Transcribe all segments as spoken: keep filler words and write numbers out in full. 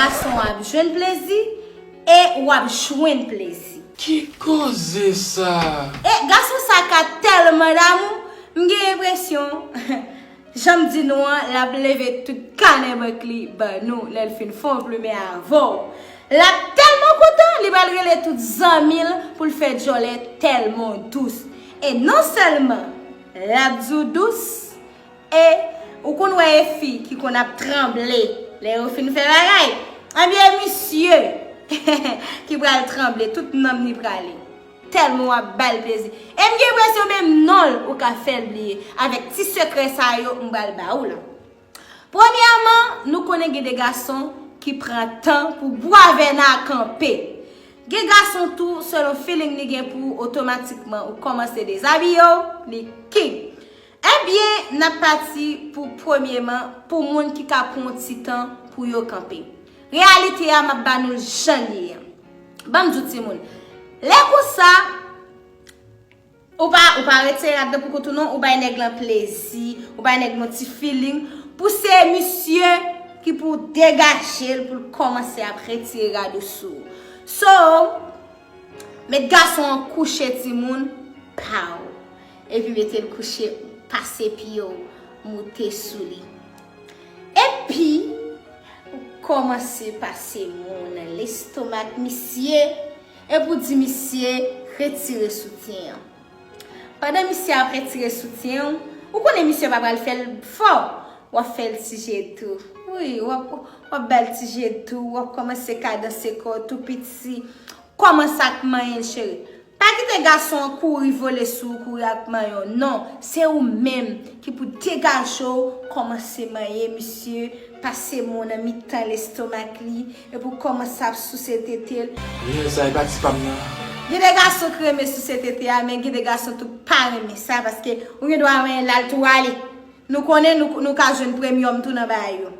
Gason ap jwenn plezi e w ap jwenn plezi. Ki koze sa? E gason sa ka tèlman damou, m gen enpresyon, jan m di nou an, l ap leve tout kanè bank li ban nou lè l fin fon plimen avè w. L ap tèlman kontan, li pral rele tout zanmi l pou l fè djòlè tèlman dous. E non sèlman l ap di w dous, e ou konn wè e fi ki konn ap tranble lè yo fin fè bagay, ebyen misye ki pral tranble, tout nanm li prale. Tèlman w ap ba l plezi. E m gen enpresyon menm non l ou ka fè l bliye avèk ti sekrè sa yo m pral ba ou la. Premyèman, nou konnen gen de gason ki pran tan pou bwa vèna kanpe. Gen gason tou, selon feeling li gen pou ou, otomatikman ou kòmanse dezabiye w, li king. Ebyen, n ap pati pou premyeman, pou moun ki ka pran yon ti tan pou yo kanpe. Reyalite a, m ap ba nou l jan l ye an. Ban m di w timoun. Lè konsa, ou pa, ou pa retire rad nan pou kont ou non, ou bay nèg lan plezi, ou bay nèg lan ti feeling, pou se misye ki pou degaje l, pou l kòmanse ap retire rad ou sou ou. So, met gason an kouche timoun pa w. Epi mete l kouche, pase pye w, moute sou li. Epi, ou kòmanse pase men w nan lestomak misye, epi w di misye retire soutyen an. Pandan misye ap retire soutyen w, ou konnen misye pa pral fè l fò, w ap fè l ti je dou. Wi, w ap, w ap ba l ti je dou, w ap kòmanse kadanse kò w tou piti. Kòmanse ak manyen l, cheri. Pa kite gason an kouri vole sou ou, kouri ak manyen w. Non, se ou menm ki pou degaje w, kòmanse manyen misye, pase men w nan mitan lestomak li, epi w kòmanse ap souse tete l. Lè sa, e pa ti pa m nan. Gen de gason ki renmen souse tete a, men gen de gason tou ki pa renmen sa, paske ou gen dwa manyen l al tou ale. Nou konnen nou, nou ka jwenn premyòm tou nan bagay yo.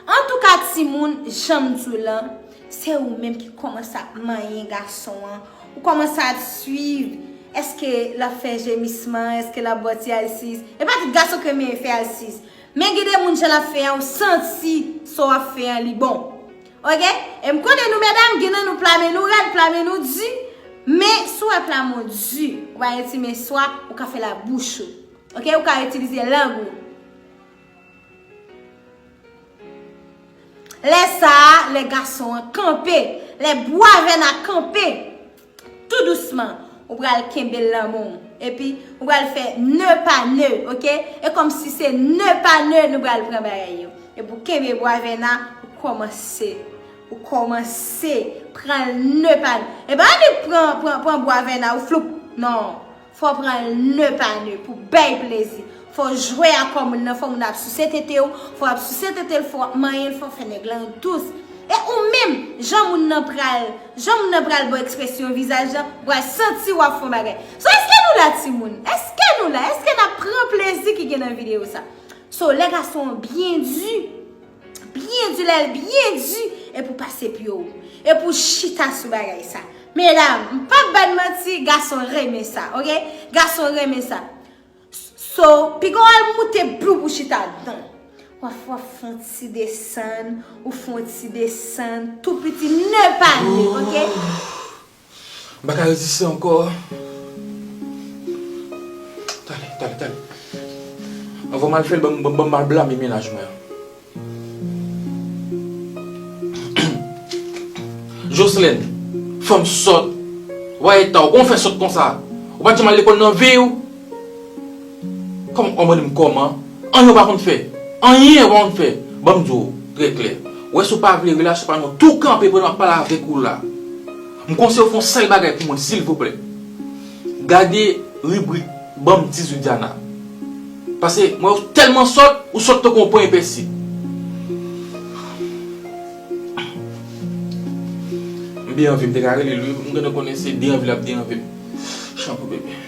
Antouka, timoun, jan m di w lan, se ou menm ki kòmanse ap manyen gason an. Ou kòmanse ap swiv. Èske l ap fè jemisman? Èske l ap ba w ti alsiz? E pa tout gason ki renmen fè alsiz. Men gen de moun, jan l ap fè an, ou santi sa w ap fè an, li bon. Oke? E m konnen nou, medam, gen nan nou pla men nou rèd, pla men nou di. Men, si w wè pla men w di, ou pa gen ti men swa, ou ka fè l ak bouch ou. Oke? Ou ka itilize lang ou. Lè sa a, lè gason an kanpe, lè bwa vèn a kanpe, tou dousman, ou pral kenbe l nan men w. Epi, ou pral fè ne pa ne, oke? E kòmsi se ne pa ne nou pral pran bagay yo. Epi ou kenbe bwa vèn a, ou kòmanse. Ou kòmanse pran l ne pa ne. E pa annik pran, pran, pran bwa vèn a, ou floup. Non. Fò w pran l ne pa ne pou bay plezi. Fò w jwe ak kò moun nan, fò moun nan ap souse tete w, fò w ap souse tete l, fò w ap manyen l, fò w fè nèg lan dous. E ou menm, jan moun nan pral, jan moun nan pral ba w ekspresyon vizaj lan, ou pral santi w ap fè yon bagay. So, èske nou la, timoun? Èske nou la? Èske n ap pran plezi ki gen nan videyo sa? So, lè gason an byen di, byen di, lè l byen di, epi w pase pye w, epi w chita sou bagay sa. Medam, m p ap ba n manti, gason renmen sa, oke? Gason renmen sa. So, piga w al moute bloup ou chita, non. W ap, w ap fè yon ti desann, ou fè yon ti desann, tou piti, ne pa ne, oke? M pa ka reziste ankò. Tande, tande, tande. Anvan m al fè l, ban m, ban m, ban m al blame mennaj mwen an. Jocelyn, fanm sòt. W a eta w, kòman w fè sòt konsa? Ou pa t janm al lekòl nan vi w? Kòman, kòman m kòman? Anyen w pa konn fè. Anyen w pa konn fè. Ban m di w trè klè. Ou wè si w pa vle relasyon pa nou tou kanpe pandan m ap pale avèk ou la. M konseye w fè yon sèl bagay pou mwen, silvouplè. Gade ribrik Ban m dizuit Diana. Paske mwen tèlman sòt, ou sòt tankou yon pwen epèsi. M byen anvi, m te ka rele l wi, m gentan konnen se de anvi l ap de anvi m. Chanpou bebe.